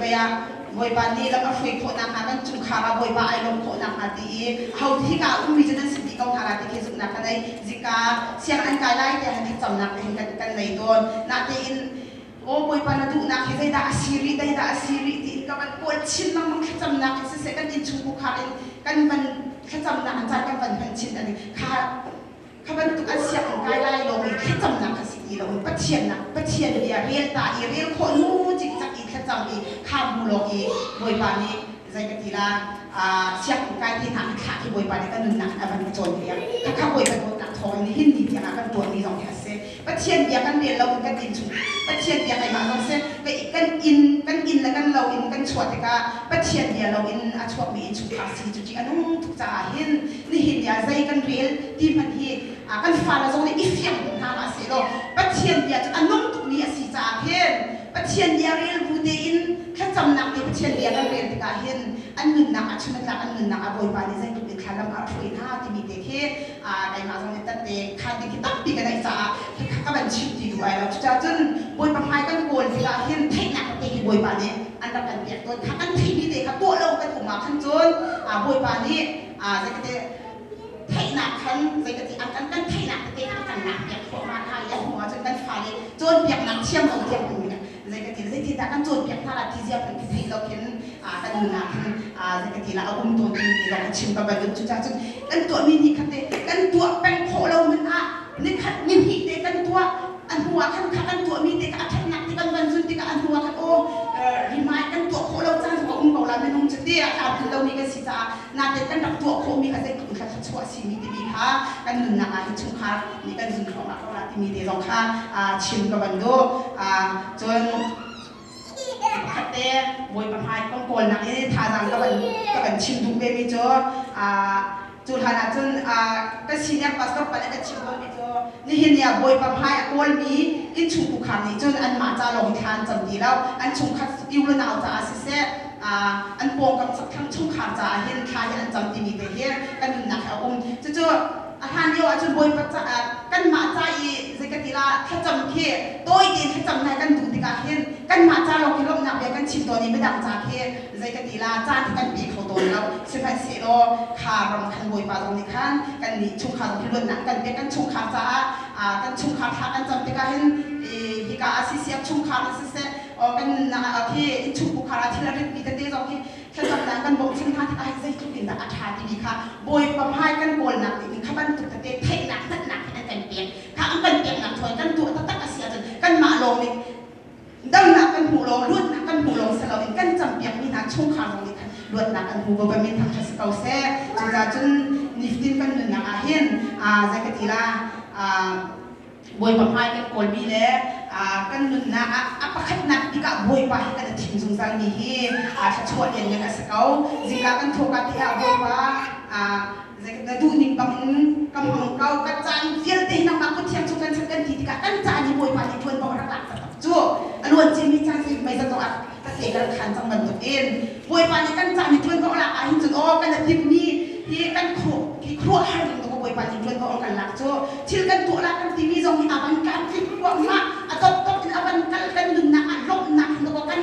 Vei ah Bawipa nih lam a hruai khawh nakhnga, kan chungkhar ah Bawipa ai lawm khawh nakhnga ti i ho hika a ummi cu nan si dih ko hna la ti khi zumhnak ka nei. Zingka siang an kai lai tiah hin thlacamnak te hin kan nei tawn. Natein aw Bawipa, na duhnak hi zeidah a si rih, zeidah a si rih tiin ka van kawl chin lengmang. Thlacamnak in siseh, kan innchungkhar in kan van thlacamnak an caan kan van hman chin ani kha. Kha bantuk an sianginn kai lai lawng i thlacamnak kha si ti loin Pathian nak Pathian bia rel ta i rel khawh nu cikcak i thlacam i kha hmu lawng i Bawipa nih zei ka ti la, sianginn kai te hna hi thlah khi Bawipa nih kan nunnak in a van ka cawnpiak. Khakha Bawipa dawtnak thawng in nihin ni tiang ah kan tuahmi zong hi a si. Pathian bia kan rel lo in kan inn chung Pathian bia keimah zong si kan inn kan inn le kan lo in kan chuah tikah Pathian bia lo in a chuakmi innchungkhar si cu ṭih a nung tuk caah hin nihin ni ah zei kan rel ti hmanh hi kan fale zong nih i fiang hna hlah seh law, Pathian bia cu a nung tukmi a si caah hin Pathian bia rel bu tein thlacamnak te Pathian bia kan rel tikah hin an nunnak ah chun a tlak, an nunnak ah Bawipa nih zeitluk in thlalam a hruai hna timi te khi keimah zong nih tate khan ding khi tampi ka neih caah ka van chim ti duh ai lo. Cucaah cun Bawipa hmai kan kawl tikah hin theihnak te hi Bawipa nih an rak kan pek tawn kha. Kan theihmi te kha tuah lo kan um ah khan cun Bawipa nih zeikate theihnak khan zeikati an kan theihnak tete kha an kan lak piak thluahmah hna i a hnu ah cun kan fale cawnpiaknak thiam lo tiang in zeikati zeitindah kan cawnpiak hna la ti zia kan thei lo khin kan nun ah khin zeikati la a um tawn ti zong ka chim ka ban duh. Cucaah cun kan tuahmi nih khat te kan tuah peng khawh lo hmanh ah nikhat nihnih te kan tuah, a hnu ah khan kha kan tuahmi te kha a ṭhatnak te kan van zun tikah a hnu ah khan aw rimai kan tuah khawh lo caan zong a um ko la. Minung cu te a tlamtlin lomi kan si caah, nain kan rak tuah khawhmi kha zeitluk in thluachuah a simi timi kha kan nunnak ah hin chungkhar nih kan zun thluahmah ko la timi te zong kha chim ka van duh. Cun pakhat te Bawipa hmai kan kawlnak i thazaang ka van chim duh ve mi cu, cu hlan ah cun ka senior pastor pa nih ka chim tawnmi cu, nihin ni ah Bawipa hmai a kawlmi innchungkhar nih cun anmah ca lawng thla an cam ti lo, an chungkhat u le nau caah siseh, an pawngkam sakthlang chungkhar caah hin thla hi an cam timi te hi kan nunnak hi a um. Cucu a hlan lio ahcun Bawipa caah kanmah ca i zei ka ti la, thlacam khi tawi tein thlacam hna kan duh tikah hin kanmah ca lawng khi lawmhnak bia kan chim tawn i midang ca khi zei ka ti la, caan hi kan pe kho tawn lo. Sihmanhsehlaw kha ram khan Bawipa zong nih khan kan nih chungkhar zong hi luatnak kan pek. Kan chungkhar caah kan chungkhar thla kan cam tikah hin hika ah CCF chungkhar in siseh, kan nunnak ah khi innchungkhar ah thil a ritmi tete zong khi thlacamnak kan bawmchan hna tikah hin zeitluk in dah a ṭha timi kha Bawipa hmai kan kawlnak nih kha bantuk tete theihnak hngalhnak hi an kan pek kha. An kan peknak thawng kan tuah taktak a si ahcun kanmah lawng nih damnak kan hmuh lawng, luatnak kan hmuh lawng si loin kan campiakmi hna chungkhar zong nih khan luatnak an hmu. Bawipa min thangṭhat si ko seh. Cucaah cun nifatin kan nunnak ah hin zei ka ti la, Bawipa hmai kan kawlmi le kan nunnak ah a pakhatnak bik ah Bawipa hi kan i thim zungzalmi hi thluachuah lianngan a si ko. Zingka kan thawhka ti ah Bawipa, na duhning bangin ka hmang ko, ka caan vialte hi nangmah kut thiang chung kan chan kan ti tikah kan caan hi Bawipa nih ṭuanvo a rak lak taktak cu. A luan ciami caan hi mei zong ah ka te kan khan cang bantukin Bawipa nih kan caan hi ṭuanvo a lak ahhin cun aw kan i timmi hi kan khuh hi khuaruahhar ding tuk Bawipa nih ṭuanvo a kan lak cu. Thil kan tuah la kan timi zong hi a van kan tling ruahmah, a dotdot in a van kal. Kan nunnak ah lawmhnak hin kan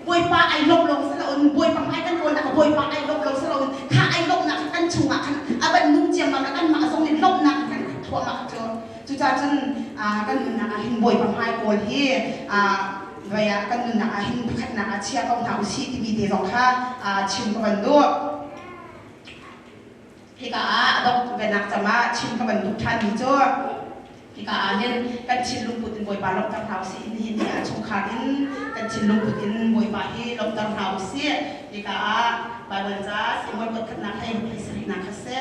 Bawipa ai lawm lawng si loin, Bawipa hmai kan kawlnak ah Bawipa ai lawm lo si loin, kha ai lawmhnak kha kan chungah khan a van nung ciammam le kanmah zong nih lawmhnak kan khat thluahmah cu. Cucaah cun kan nunnak ah hin Bawipa hmai kawl hi vei ah kan nunnak ah hin pakhatnak ah chia ko hna usih timi te zong kha chim ka van duh. Hika ah a dongh venak cam ah chim ka van duh ṭhanmi cu, hika ah hin kan thinlung put in Bawipa lawmhter hna usih. Nihin ni ah chungkhar in kan thinlung put in Bawipa hi lawmhter hna usih. Hika ah Baibal ca Samuel kuat khatnak hlei ruk hlei sarihnak kha si.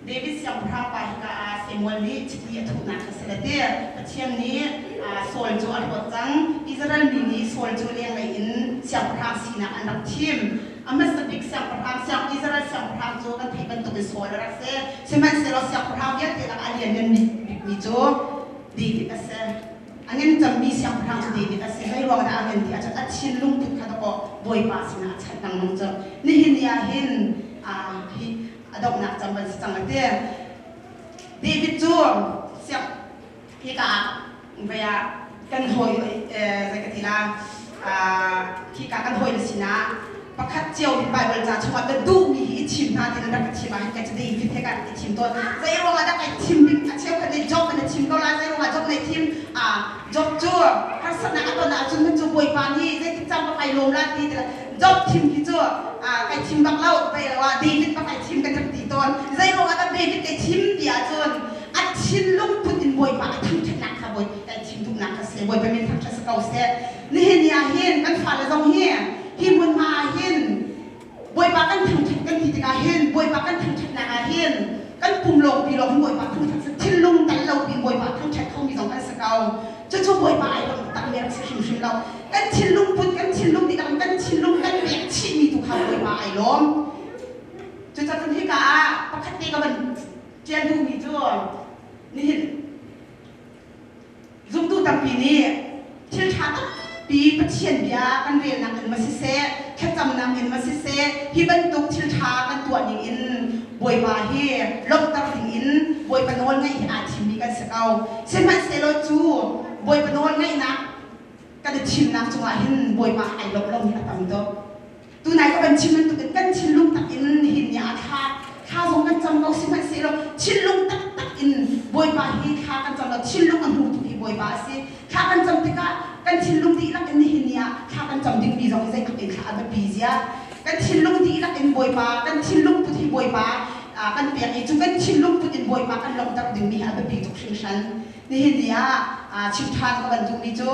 David siangpahrang pa hika ah Samuel nih chiti a thuhnak kha si le ti. Pathian nih Saul cu a hlawt cang. Israel mi nih Saul cu lenglei in siangpahrang sinak an rak thim. A hmasa bik siangpahrang, siang Israel siangpahrang cu kan theih bantukin Saul a rak si. Sihmanhsehlaw siangpahrang vialte lakah a lianngan bikmi cu David a si. A ngan cemmi siangpahrang cu David a si. Zei ruang dah a ngan ti ahcun a thinlung put kha dawkaw Bawipa sinah a chanh lengmang cu. Nihin ni ah hin hi a donghnak cam ban si cang a ti. David cu siang hika ah vei ah kan hawi zei ka ti la. Khika kan hawile sinah pakhat cio hin Bible ca chungah ka duhmi hi i thim hna ti nan rak ka thim ah hin kai cu David he kan i thim tawn. Zei ruangah dah kai thim bik? A cheukhat nih Job an i thim ko lai. Zei ruangah Job na i thim? Job cu harsatnak a ton ahcun hun cu Bawipa nih zeitik caan ka kai lawm la ti ti Job thim khi cu kai thim bak lo vai lo ah David bak kai thim kan rak ti tawn. Zei ruangah dah David kai thim ti ahcun a thinlung put in Bawipa a thangṭhatnak kha Bawi kai thim duhnak kha si. Bawipa min thangṭhat si ko seh. Nihin ni ah hin kan fale zong hi hi hmunhma ah hin Bawipa kan thangṭhat kan ti tikah hin Bawipa kan thangṭhatnak ah hin kan pum lawngpi lawng hin Bawipa thangṭhat si thinlung tel lo piin Bawipa thangṭhat khomi zong kan si ko. Cucu Bawipa ai lawmh takmi rak si hrimhrim lo. Kan thinlung put, kan thinlung dihlak in kan thinlung kan pek chihmi tu kha Bawipa ai lawm. Cucacun hika ah pakhat te ka van ṭial duhmi cu nihin Zumtu tampi nih thil ṭha tampi Pathian bia kan relnak in ma siseh, thlacamnak in ma siseh, hi bantuk thil ṭha kan tuah ning in Bawipa hi lawmhter ding in Bawipa nawl ngaih hi aa thimmi kan si ko. Sihmanhsehlaw cu Bawipa nawl ngaihnak kan i thimnak cungah hin Bawipa ai lawmh lomi a tam tuk. Tunai ka van chim bantukin kan thinlung tak in nihin ni ah thla thla zong kan cam ko sihmanhsehlaw thinlung taktak in Bawipa hi thla kan cam lo. Thinlung a hmutu hi Bawipa a si. Thla kan cam tikah kan thinlung dihlak in nihin ni ah thla kan cam dingmi zong hi zeitluk in thla a biapi zia. Kan thinlung dihlak in Bawipa kan thinlung put hi Bawipa kan pek i cu kan thinlung put in Bawipa kan lawmhter dingmi hi a biapi tuk hringhran. Nihin ni ah chim ṭhan ka van duhmi cu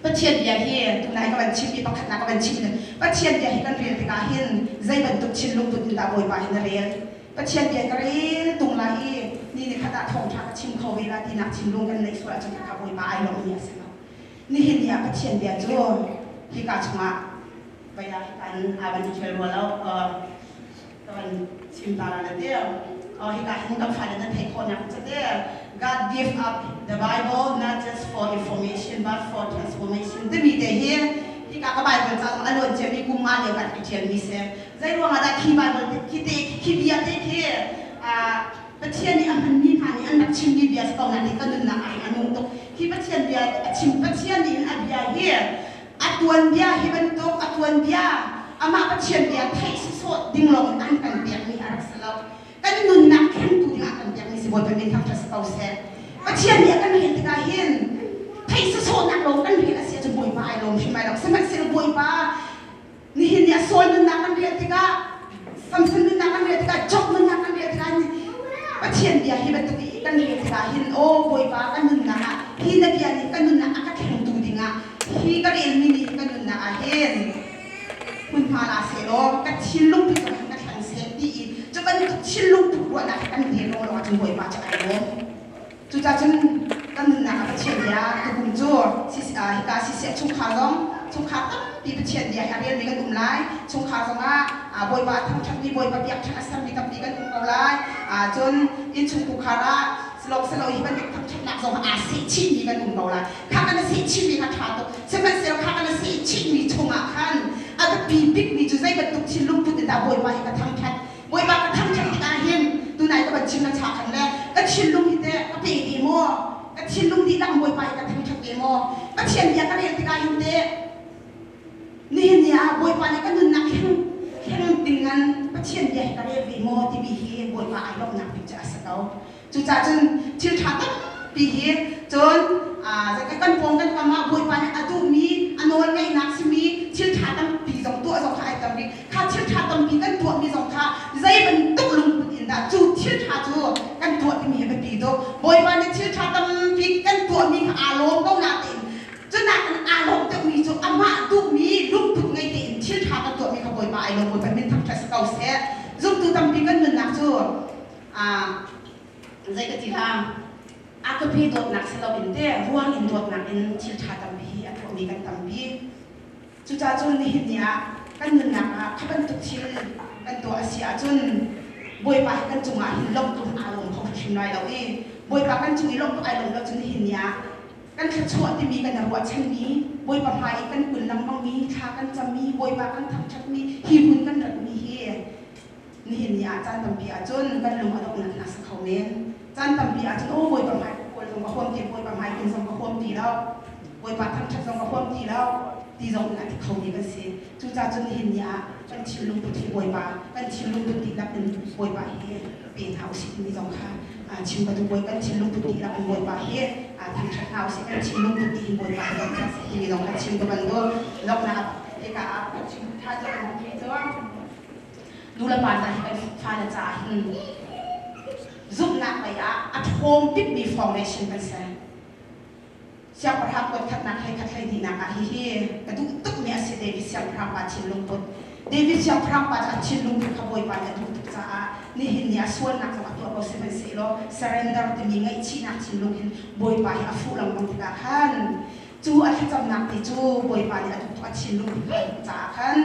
Pathian bia hi tunai ka van chimmi pakhatnak ka van chim Pathian bia hi kan rel tikah hin zei bantuk thinlung put in dah Bawipa hi na rel? Pathian bia ka rel tung lai i ni ni khat ah thawngṭha ka chim kho ve la tinak thinlung kan neih sual ahcun khakha Bawipa ai lawmmi a si lo. Nihin ni ah Pathian bia cu hika chungah vei ah hika in aa van i ṭhial rua lo. Ka van chim ta la te. Hika hin kan fale nan theih khawhnak ca te. God give up the Bible not just for information but for transformation timi te hi hika ka Bible ca zong a luan ciami kum nga lio kan i ṭhialmi si. Zei ruangah dah khi Bible te khi te khi bia te khi Pathian nih a hmanmi hna nih an rak chimmi bia si ko na nih ka nunnak ah hin a nung tuk. Hi Pathian bia a chim Pathian nih hin a bia hi a tuanbia hi bantuk a tuanbia amah Pathian bia theih sawsawh ding lawng in an kan pekmi a rak si lo. Kan nunnak thlengtu dingah kan pekmi si. Bawipa min thangṭhat si ko seh. Pathian bia kan rel tikah hin theih sawsawhnak lawng kan rel a si ahcun Bawipa ai lawm hrim ai lo. Sihmanhsehlaw Bawipa nihin ni a Saul nunnak kan rel tikah, Samson nunnak kan rel tikah, Job nunnak kan rel tikah Pathian bia hi bantuk i kan rel tikah hin aw Bawipa kan nunnak ah hi na bia nih kan nunnak a ka thlengtu dingah hi ka relmi nih kan nunnak ah hin hmunhma la sehlaw ka thinlung put zong ka thleng seh ti i cu bantuk thinlung put ruahnak he kan rel law ahcun Bawipa cu ai lawm. Cucaah cun kan nunnak ah Pathian bia tukum cu hika siseh chungkhar zong chungkhar tampi Pathian bia hi a relmi kan um lai. Chungkhar zongah Bawipa a thangṭhatmi, Bawipa biakṭheng a sermi tampi kan um ko lai. Cun innchungkhar ah silawk silo hi bantuk thangṭhatnak zong aa sehchihmi kan um ko lai. Kha kan i sehchihmi kha ṭha tuk. Sihmanhsehlaw kha kan i sehchihmi chungah khan a biapi bikmi cu zei bantuk thinlung put in dah Bawipa hi ka thangṭhat? Bawipa ka thangṭhat tikah hin tunai ka van chim na cha khan le ka thinlung hi teh ka pe ve maw? Ka thinlung dihlak Bawipa hi ka thangṭhat ve maw? Pathian bia ka rel tikah hin teh nihin ni ah Bawipa nih ka nunnak thleng thleng ding ngan Pathian bia hi ka rel ve maw timi hi Bawipa ai lawmhnak bik cu a si ko. Cucaah cun thil ṭha tampi hi cun kan pawng kan kam ah Bawipa nih a duhmi a nawl ngeihnak simi thil ṭha tampi zong tuah zong kha ai tam rih. Kha thil ṭha tampi kan tuahmi zong kha zei bantuk lungput in dah cu thil ṭha cu kan tuah timi hi biapi tuk. Bawipa nih thil ṭha tampi kan tuahmi kha aa lawm ko natein cu nakin aa lawm deuhmi cu amah duhmi lungput ngei tein thil ṭha kan tuahmi kha Bawipa ai lawm. Bawipa min thangṭhat si ko seh. Zumtu tampi kan nunnak cu zei ka ti la a ka pe dawtnak si loin te ruang in dawtnak in thil ṭha tampi hi a tuahmi kan tampi. Cucaah cun nihin ni ah kan nunnak ah kha bantuk thil kan tuah a si ahcun Bawipa hi kan cungah hin lawmh aa lawm kho hrimhrim lai lo i Bawipa kan cung i lawmh ai lawm lo cun nihin ni ah kan thluachuah timi kan i ruahchanmi Bawipa hmai i kan kun lengmangmi thla kan cammi Bawipa kan thangṭhatmi hi hmun kan ratmi hi nihin ni ah caan tampi ahcun kan lung a donghnak hna si kho men. Caan tampi ahcun aw Bawipa hmai ka kawl zong ka huam ti, Bawipa hmai kin zong ka huam ti lo, Bawipa thangṭhat zong ka huam ti lo. ti zong in a ti khomi kan si. Cucaah cun nihin ni ah kan thinlung put hi Bawipa, kan thinlung put dihlak in Bawipa hi pe hna usih timi zong kha chim ka duh. Bawi kan thinlung put dihlak in Bawipa hi thangṭhat hna usih, kan thinlung put dih in Bawipa hi thangṭhat seh timi zong kha chim ka van duh. Donghnak hika ah ka chim ṭha cu kan duhmi cu nu le pa hna hi kan fale caah hin zumhnak lei ah a ṭhawng bikmi foundation kan si. Siangpahrang kuatkhatnak he khat hleihnihnak ah hihi ka duh tukmi a si. David siangpahrang pa thinlung put. David siangpahrang pa cu a thinlung put kha Bawipa nih a duh tuk caah nihin ni ah sualnak zong a tuah ko sihmanhsehlaw surrender timi ngaihchihnak thinlung hin Bawipa hi a fuh lengmang tikah khan cu a thlacamnak te cu Bawipa nih a duh tuk, a thinlung put a duh caah khan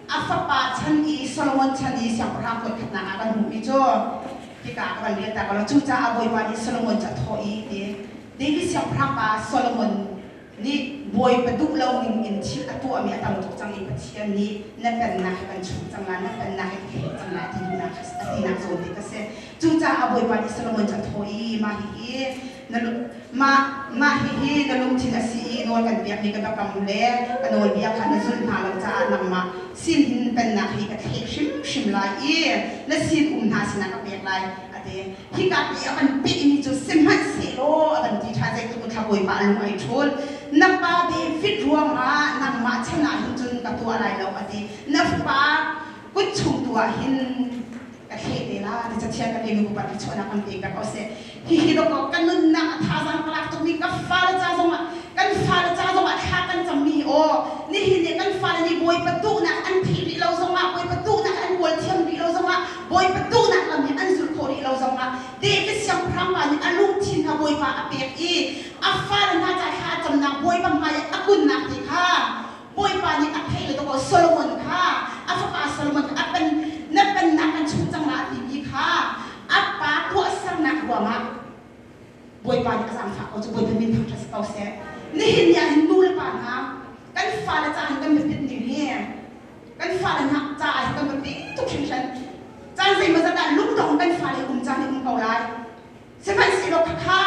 a fapa chan i Solomon chan i siangpahrang kuatkhatnak ah kan hmuhmi cu hika ka van rel ta ko lo. Cucaah Bawipa nih Solomon cu a thawh i ti David siangpahrang pa Solomon nih Bawipa duh lo ning in thil a tuahmi a tam tuk cang i Pathian nih na pennak hi kan chuh cang lai, na pennak hi ka pek cang lai ti duhnak a tinak zawn te ka si. Cucaah Bawipa nih Solomon cu a thawh i mah hihi na mah mah hihi na lungthin a si i nawl kan pekmi ka biakam le ka nawlbia kha na zulh hna lo caah nangmah sin hin pennak hi ka thleh hrimhrim lai i na sin um hna sinah ka pek lai a ti. Hika ti a kan pehmi cu sihmanhsehlaw a kan ti ṭha, zeitluk in thla Bawipa a lung ai ṭhul. Na pa David ruangah nangmah chan ah hin cun ka tuah lai lo a ti. Na fapa kut chung tu ah hin ka thleh te la ti cathiang kan lemi upat chuahnak kan pe pek ko seh. Hihi dawkaw ka nunnak a thazaang ka lak tukmi ka fale ca zongah kan fale ca zongah thla kan cammi hi aw nihin ni kan fale nih Bawipa duhnak an theih rih lo zongah Bawipa duhnak an kawl thiam rih lo zongah Bawipa duhnak lam hi an zulh khawh rih lo zongah David siangpahrang pa nih a lungthin kha Bawipa a pek i a fale hna ca thla a camnak Bawipa hmai ah a kunnak ti kha Bawipa nih a theih le dawkaw Solomon kha a fapa Solomon a pen na pennak kan chung cang la timi kha a pa tuahsernak ruangah Bawipa nih a zaangfah ko cu. Bawipa min thangṭhat si ko seh. Nihin ni ah hin nu le pa hna kan fale caah hin kan biapit ning hi kan fale hna caah hin kan biapi tuk hringhran. Caan zeimawzat ah lungdong kan fale um caan hi um ko lai. Sihmanhsehlaw khakha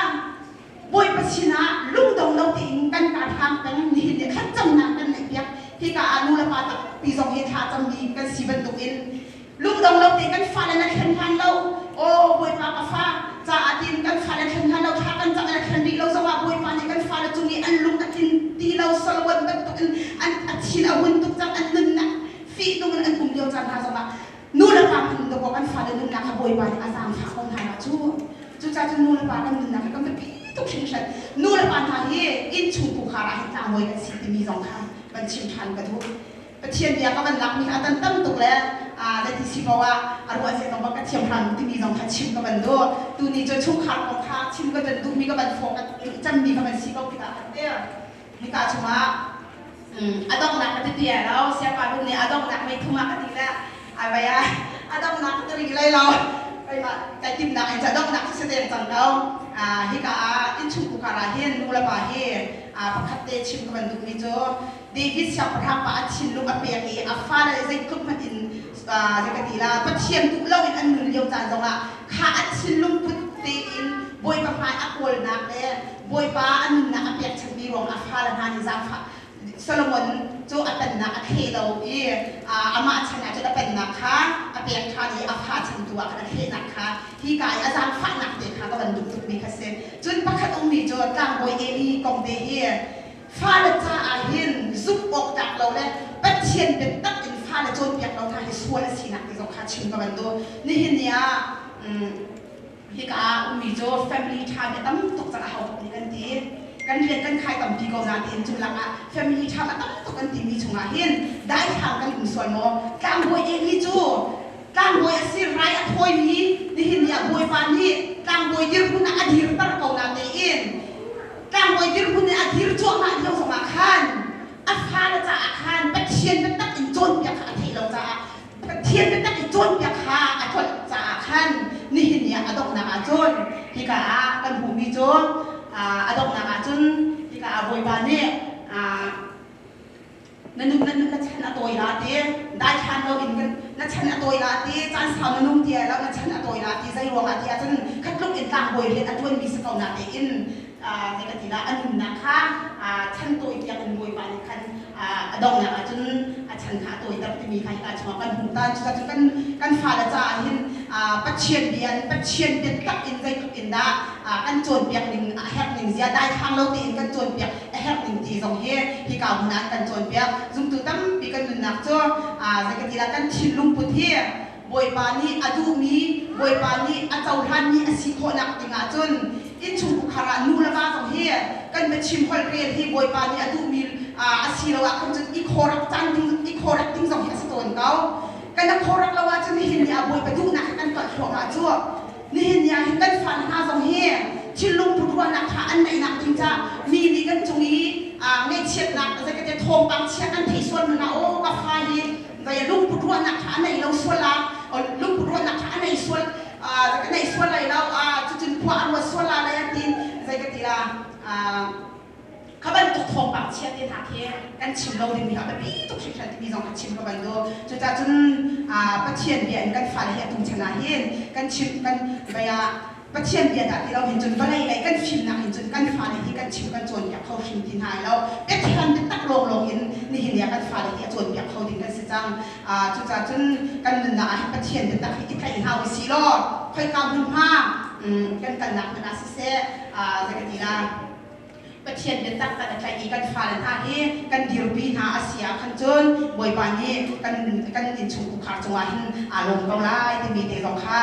Bawipa sinah lungdong lo tein kan kar hlang peng. Nihin ni thlacamnak kan neih piak. Hika ah nu le pa tampi zong hi thla cammi kan si bantukin lungdong lo tein kan fale na thlen hlan lo, aw Bawipa ka fa caah tiin kan fale thlen hlan lo thla kan cam na thlen rih lo zongah Bawipa nih kan fale cung i an lung a tlin ti lo, Solomon bantukin an a thin a hun tuk cang, an nunnak fihnung in an um lio caan hna zongah nu le pa hmanh dawkaw kan fale nunnak kha Bawipa nih a zaangfah ko hna la cu. Cucaah cun nu le pa kan nunnak hi kan biapi tuk hringhran. Nu le pa hna hi innchung khar ah hin tlangbawi kan si timi zong kha van chim ṭhan ka duh. Pathian bia ka van lakmi kha a tan tam tuk le zeiti si ko ah a ruah zia zong ka thiam hram timi zong kha chim ka van duh. Tuni cu chungkhar kong kha chim ka van duhmi ka van fawk ka duh cemmi ka van si ko tikah khan te hika chungah a donghnak ka ti ti lo siapa lung nih a donghnak mei thum ah ka ti le ai vai ah a donghnak ka ti lai lo keimah kai timnak in ca donghnak cu si deng cang ko. Hika ah innchung kukhar ah hin nu le pa hi pakhat te chim ka van duhmi cu David siangpahrang pa a thinlung a pek i a fale zeitluk hmanh in zei ka ti la Pathian duh loin an nun lio caan zongah kha a thinlung put tein Bawipa hmai a kawlnak le Bawipa a nunnak a pekchanmi ruang a fale hna nih zaangfah Solomon cu a pennak a thleh lo i amah chan ah cun a pennak kha a pek ṭhan i a fa chan tu ah khan a thlehnak kha hi ka i a zaangfahnak te kha ka van duh tukmi kha si. Cun pakhat ummi cu tlangbawi Eli kong te hi fale caah hin zumh awk tlak lo le Pathian biatak in fale cawnpiak lo hna hi sual a sinak ti zong kha chim ka van duh. Nihin ni ah hika ah ummi cu family ṭha mi tam tuk cang a hau nih kan ti. Kan rian kan khai tampi ko na tiin cu lakah family ṭha a tam tuk kan timi chungah hin daithlang kan um sual maw? Tlangbawi Eli cu tlangbawi a si, rai a thawimi. Nihin ni ah Bawipa nih tlangbawi dirhmun ah a dirter ko na tein tlangbawi dirhmun in a dir cuahmah lio zongah khan a fale caah khan Pathian biatak in cawnpiak kha a theih lo caah Pathian biatak in cawnpiak kha a tlolh caah khan nihin ni ah a donghnak ah cun hika ah kan hmuhmi cu a donghnak ah cun hika ah Bawipa nih na nun na na chan a tawi la ti, daithlan lo in kan na chan a tawi la ti, caan sau na nung ti lo, na chan a tawi la ti. Zei ruangah ti ahcun khatluk in tlangbawi rian a ṭuanmi si ko na tein zei ka ti la a nunnak kha chan tawi tiang in Bawipa nih khan. A donghnak ahcun a chan kha a tawiter timi kha hika chungah kan hmuh ta. Cucaah kan kan fale caah hin Pathian bia in Pathian biatak in zeitluk in dah kan cawnpiak ning a herh ning zia daithlang lo tein kan cawnpiak a herh ning ti zong hi hika hmun ah an kan cawnpiak. Zumtu tampi kan nunnak cu zei ka ti lah kan thinlung put hi Bawipa nih a duhmi, Bawipa nih a cohlanmi a si khawhnak ding ahcun innchungkhar ah nu le va zong hi kan biachim holh rel hi Bawipa nih a duhmi a si lo ahkhan cun i khawrak caan ding i khawrak ding zong hi a si tawn ko. Kan a khawrak lo ahcun nihin ni ah Bawipa duhnak hi kan tuah thluahmah cu. Nihin ni ah hin kan fale hna zong hi thinlung put ruahnak ṭha an neihnak ding ca mi nih kan cung i ngaihchiatnak zeikatiah thawngpang chia kan theih sual hmanh ah aw ka fa hi Vai lungput ruahnak kha a nei lo sual ah lungput ruahnak kha a nei sual ka nei sual lai lo cucun khua a ruat sual la lai an tin zei ka ti la kha bantuk thawngpang chia te hna khi kan chim lo dingmi kha biapi tuk hringhran timi zong kha chim ka van duh. Cucaah cun Pathian bia in kan fale hi atu chan ah hin kan chim kan vai ah Pathian bia dah ti lo hin cun vawlei lei kan fimnak hin cun kan fale hi kan chim kan cawnpiak kho hrim ti hna lo. Pathian biatak lawnglawng in nihin ni ah kan fale hi a cawnpiak kho ding kan si cang. Cucaah cun kan nunnak ah hin Pathian biatak hi i tlaih hna usih law khoika hmunhma kan kalnak hmanh ah siseh zei ka ti la Pathian biatak kan tlaih i kan fale hna hi kan dirpi hna a si ah khan cun Bawipa nih kan kan innchungkhar cungah hin aa lawm ko lai timi te zong kha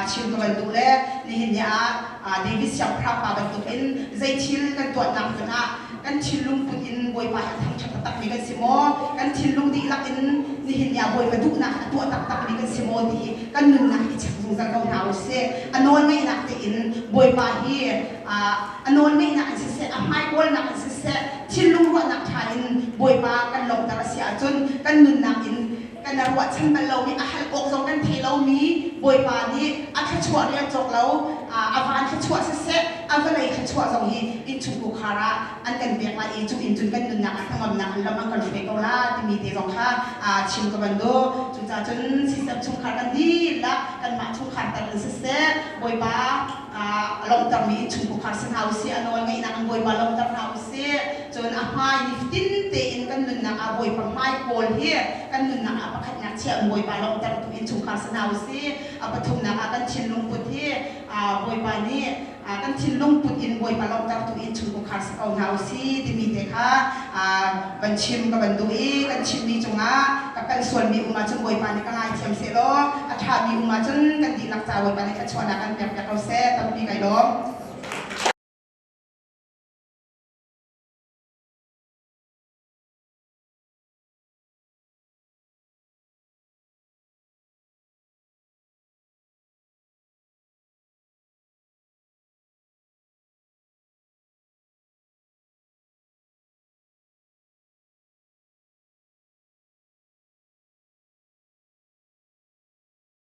chim ka van duh le nihin ni ah David siangpahrang pa bantukin zei thil kan tuahnak hmanh ah kan thinlung put in Bawipa hi a thangṭhat taktakmi kan si maw? Kan thinlung dihlak in nihin ni ah Bawipa duhnak a tuah taktakmi kan si maw ti hi kan nunnak hi check zungzal ko hna usih. A nawl ngaihnak tein Bawipa hi a nawlngeihnak in siseh, a hmaikawlnak in siseh, thinlung ruahnak ṭha in Bawipa kan lawmhter a si ahcun kan nunnak in kan ruahchan bal lomi, a hal awk zong kan thei lomi Bawipa nih a thluachuah rial cawk lo, a van thluachuah siseh, a vawlei thluachuah zong hi innchungkhar ah an kan pek lai i cu in cun kan nunnak ah hnangamnak in lam an kan hruai ko la timi te zong kha chim ka van duh. Cucaah cun sisep chungkhar kan dihlak kanmah chungkhar tal in siseh, Bawipa a lawmhtermi innchungkhar si hna usih, a nawl ngeihnak in Bawipa lawmhter hna usih. Cun a hmai nifatin tein kan nunnak ah Bawipa hmai kawl hi kan nunnak ah pakhatnak chiah in Bawipa lawmhtertu innchungkhar si hna usih. A pathumnak ah kan thinlung put hi Bawipa nih kan thinlung put in Bawipa lawmhtertu innchungkhar si ko hna usih timi te kha van chim ka van duh i kan chimmi cungah ka palh sualmi um ahcun Bawipa nih ka ngaithiam sehlaw a ṭhami um ahcun kan dihlak ca Bawipa nih thluachuahnak kan pek piak ko seh. Tampi kai lawm.